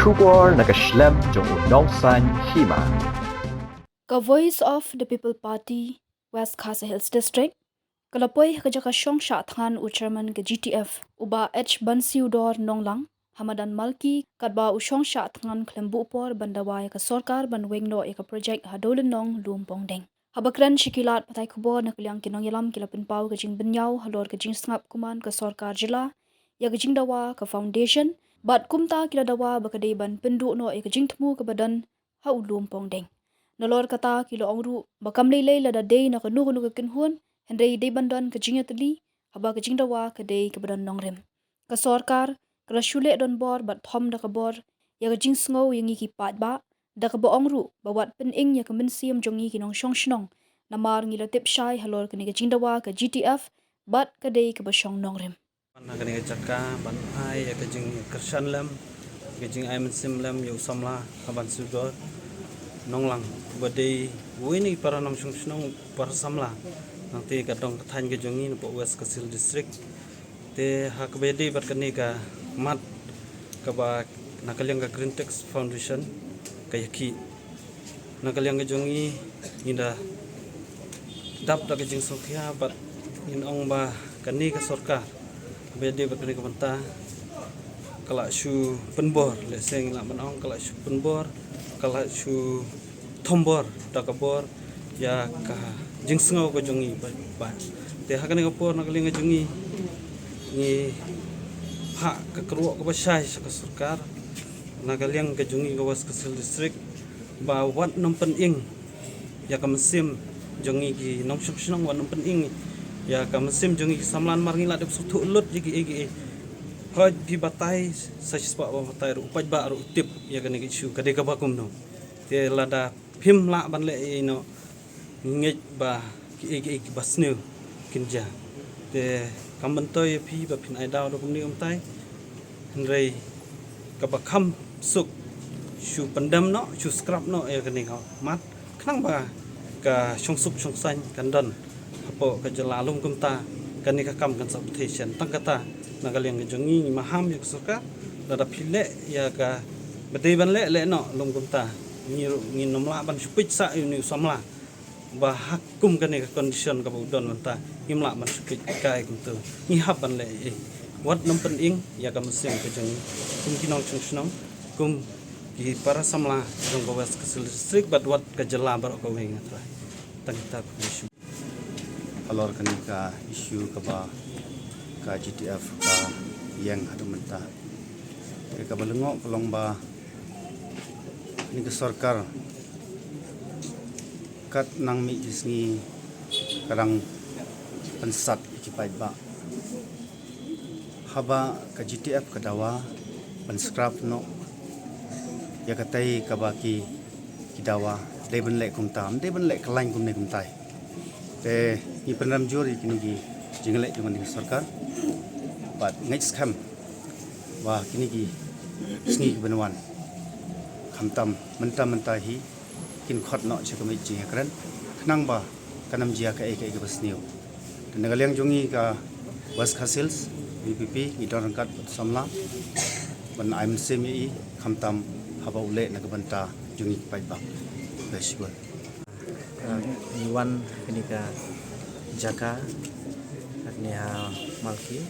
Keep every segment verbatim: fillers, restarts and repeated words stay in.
Khubor na ka shlem jong u nongsan hima. Ka Voice of the People Party, West Khasi Hills District, ka la poi ha ka jaka shong shah thngan u chairman ka G T F, u Bah H Bansiudor Nonglang, ha madan Malki, katba u shong shah thngan khlem buh por ban dawa ïa ka sorkar ban weng noh ïa ka project ha Dowlynnong Lumpongdeng. Haba kren sha ki lad pathai khubor na ka liang ki nongïalam ki la pynpaw ka jingbynñiaw halor ka jingsngap kuman ka sorkar jylla ïa ka jingdawa ka foundation, bad kumta ki la dawa ba ka dei ban pynduh noh ïa ka jingthmu kaba don ha u Lumpongdeng. Nalor kata ki la ong ruh ba kam lei lei lada dei na kano kano ka kynhun, hynrei dei ban don ka jingïatylli haba ka jingdawa ka dei kaba don nongrim. Ka sorkar ka la shu leh donbor bad thom da ka bor ïa ka jingsngew ïa ngi ki paidbah, da kaba ong ruh ba wat pyning ïa ka mynsiem jong ngi ki nongshong shnong, namar ngi la tip shai halor kane ka jingdawa ka G T F bad ka dei kaba shong nongrim. Na kane ka jaka ban ai ïa ka jingkyrshan lem, ka jingai mynsiem lem ïa u samla H Bansiudor Nonglang, ba dei uwei na ki para nongshong shnong, para samla nangta ka dong ka thaiñ ka jong ngi na poh West Khasi Hills District. Te ha kaba ïadei bad kane ka mat kaba na ka liang ka Green Text Foundation ka ïakhih, na ka liang ka jong ngi, ngi da dap da ka jingsngewkhia bad ngin ong ba kane ka sorkar kaba ïadei bad kane ka bynta ka la shu pynbor, lehse ngi lah ban ong ka la shu pynbor, ka la shu thombor da ka bor ïa ka jingsngew ka jong ngi ba, ba. Te ha kane ka por na ka liang ka jong ngi, ngi phah ka kyrwoh kaba shai sha ka sorkar na ka liang ka jong ngi ka West Khasi Hills District, ba wat nym pyning ïa ka mynsiem jong ngi ki nongshong shnong, wat nym pyning ïa ka mynsiem jong ngi ki samla, namar ngi la dep sngewthuh lut ïa kiei kiei. Hooid, phi batai sa shispah ba batai ruh, u paidbah ruh u tip ïa kane ka issue ka dei kaba kumno. Te lada phim lah ban leh ei ei noh, ngi ngeit ba kiei kiei kiba sniew kin jia. Te kam myntoi ïa phi ba phin ai daw da kumne kumtai, hynrei kaba kham suk, shu pyndem noh, shu scrap noh ïa kane ka mat, khnang ba ka shongsuk shongsaiñ kan don hapoh ka jylla. Lym kumta, kane ka kam kan sa pyrthei shen. Tang kata, na ka liang ka jong ngi, ngi maham ïa ka sorkar, lada phi leh ïa kaba dei ban leh, leh noh. Lym kumta, ngi ruh ngin nym lah ban shu peit sah ïa une u samla ba ha kum kane ka condition kaba u don mynta, ngim lah ban shu peit kai kumto. Ngi hap ban leh ei ei. Wat nym pyning ïa ka mynsiem ka jong ngi kum ki nongshong shnong, kum ki para samla jong ka West Khasi Hills District, bad wat ka jylla baroh kawei, nga Trai. Tang kita ka issue. Halor kane ka issue kaba ka G T F ka ïeng haduh mynta. Te kaba lyngngoh ka long ba kane ka sorkar kat nang mih ki sngi ka dang pynsat ïa ki paidbah. Haba ka G T F ka dawa ban scrap noh ïa katei kaba ki, ki dawa, dei ban leh kumta, dei ban leh kyllain kumne kumtai. Te ngi pynrem jur ïa kine ki jingleh jong kane ka sorkar, bad ngeit skhem ba kine ki sngi ki ban wan, khamtam mynta mynta hi, kin khot noh sha ka miej jingïakren, khnang ba kan ym jia kaei kaei kaba sniew. Te na ka liang jong ngi ka West Khasi Hills V P P, ngi don ryngkat bad samla ban ai mynsiem ïa i, khamtam haba u leh na ka bynta jong ngi ki paidbah. Khublei shibun. Ah, ngi wan kane ka jaka, kane ha Malki,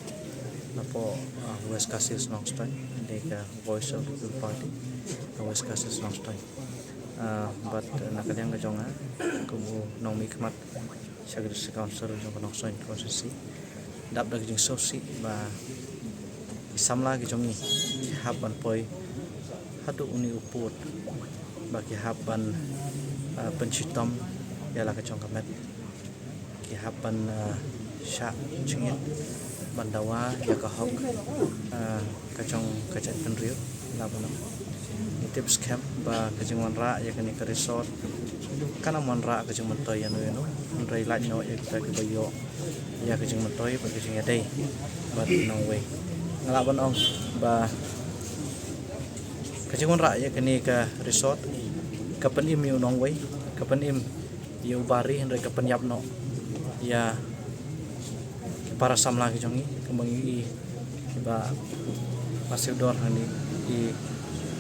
napoh, ah, West Khasi Hills Nongstoiñ, kane ka Voice of the People Party, ka West Khasi Hills Nongstoiñ. Ah, bad, ah, na ka liang ka jong nga, kum u nongmihkhmat sha ka District Council jong ka Nongstoiñ Constituency, dap da ka jingsngewsih ba ki samla ki jong ngi ki hap ban poi haduh une u pud, ba ki hap ban, ah, pynshitom ïa la ka jong ka met. Ki hap ban, ah, shah jingit ban dawa ïa ka hok, ah, ka jong ka jaitbynriew. Lah ban ong, ngi tip skhem ba ka jingwanrah ïa kane ka resort kan ym wanrah ka jingmyntoi ïano ïano, hynrei lait noh ïa kita kiba ïoh ïa ka jingmyntoi bad ka jingïadei bad u nongwei. Nga lah ban ong ba ka jingwanrah ïa kane ka resort ka pynim ïa u nongwei, ka pynim ïa u Bah Ri, hynrei ka pynïap noh ïa ki para samla ki jong ngi, kumba ngi i, i Bah Bansiudor hangne, i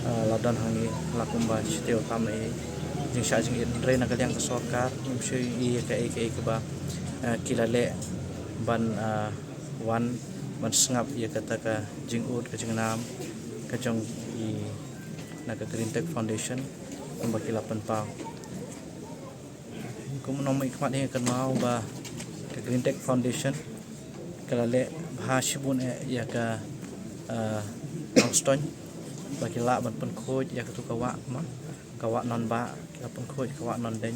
Ah, la don hangne la kumba shi taïew tam ei jingshah jingit, hynrei na ka liang ka sorkar ngim shu ïohi ïa kaei kaei kaba, ah, ki la leh ban, ah, wan ban sngap ïa kata ka jingud ka jingnam ka jong i na ka Green Tech Foundation kumba ki la pynpaw. Kum nongmihkhmat hi nga kynmaw ba ka Green Tech Foundation ka la leh bha shibun eh ïa ka, ah, Nongstoiñ ba ki lah ban pynkhuid ïa katu ka wah, ma, ka wah Nonbah, ki la pynkhuid ka wah Nondeiñ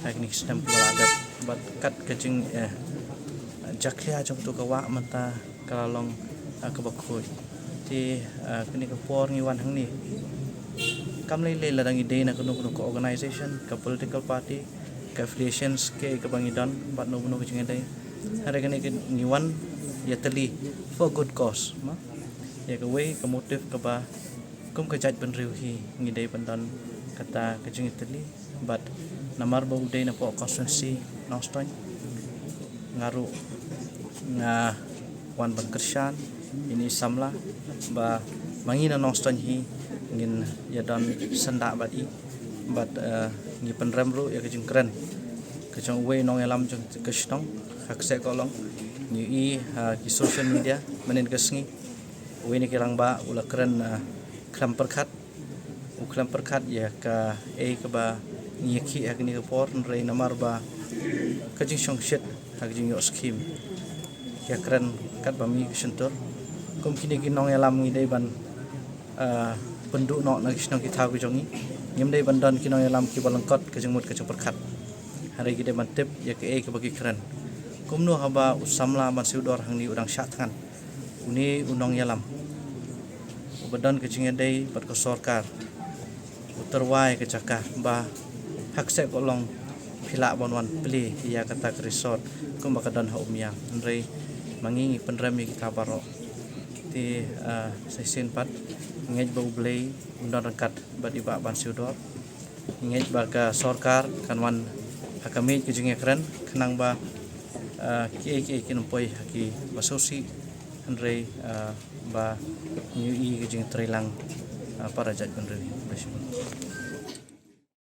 ha kine ki snem kiba la dep, bad kat ka jing, eh, jakhlia jong katu ka wah mynta ka la long, ah, kaba khuid. Te, ah, kane ka por ngi wan hangne kam lei lei lada ngi dei na kano kano ka organization, ka political party, ka affiliations kaei kaba ngi don bad no kano ka jingïadei. Hynrei kane ka ngi wan ïatylli for good cause, ma. Ïa kawei ka motive kaba kum ka jaitbynriew hi ngi dei ban don kata ka jingïatylli. Bad namar ba u dei napoh constituency Nongstoiñ, nga ruh nga wan ban kyrshan ïa ine i samla ba ma ngi na Nongstoiñ hi ngin ïadon syndah bad i, bad, eh, ngi pynrem ruh ïa ka jingkren ka jong uwei u nongïalam jong ka shnong ha Kseh Kohlong. Ngi ïohi ha ki social media mynhynnin ka sngi uwei na ki rangbah u la kren, eh, khlem pyrkhat, u khlem pyrkhat ïa kaei kaba ngi ïakhih ha kane ka por, hynrei namar ba ka jingshongshit ha ka jingïoh skhim ïa kren katba mih ka shyntur. Kum kine ki nongïalam ngi dei ban, ah, pynduh noh na ki shnong ki thaw ki jong ngi. Ngim dei ban don ki nongïalam kiba lyngkot ka jingmut ka jingpyrkhat, hynrei ki dei ban tip ïa kaei kaba ki kren. Kumno haba u samla ban siew dor hangne u dang shah thngan, une u nongïalam uba don ka jingïadei bad ka sorkar u tyrwa ïa ka jaka ba ha Kseh Kohlong phi lah ban wan plie ïa kata ka resort kumba ka don ha Umiam. Hynrei ma ngi ngi pynrem ïa kita baroh. Te, ah, sa shisien pat ngeit ba U Blei un don ryngkat bad i Bah ban siew dor. Ngeit ba ka sorkar kan wan ha ka miej ka jingïakren khnang ba, ah, kiei kiei kin ym poi ha kiba sngewsih, hynrei, ah, ba ngi ïohi ka jingtreilang, ah, para jaitbynriew. Khublei shibun.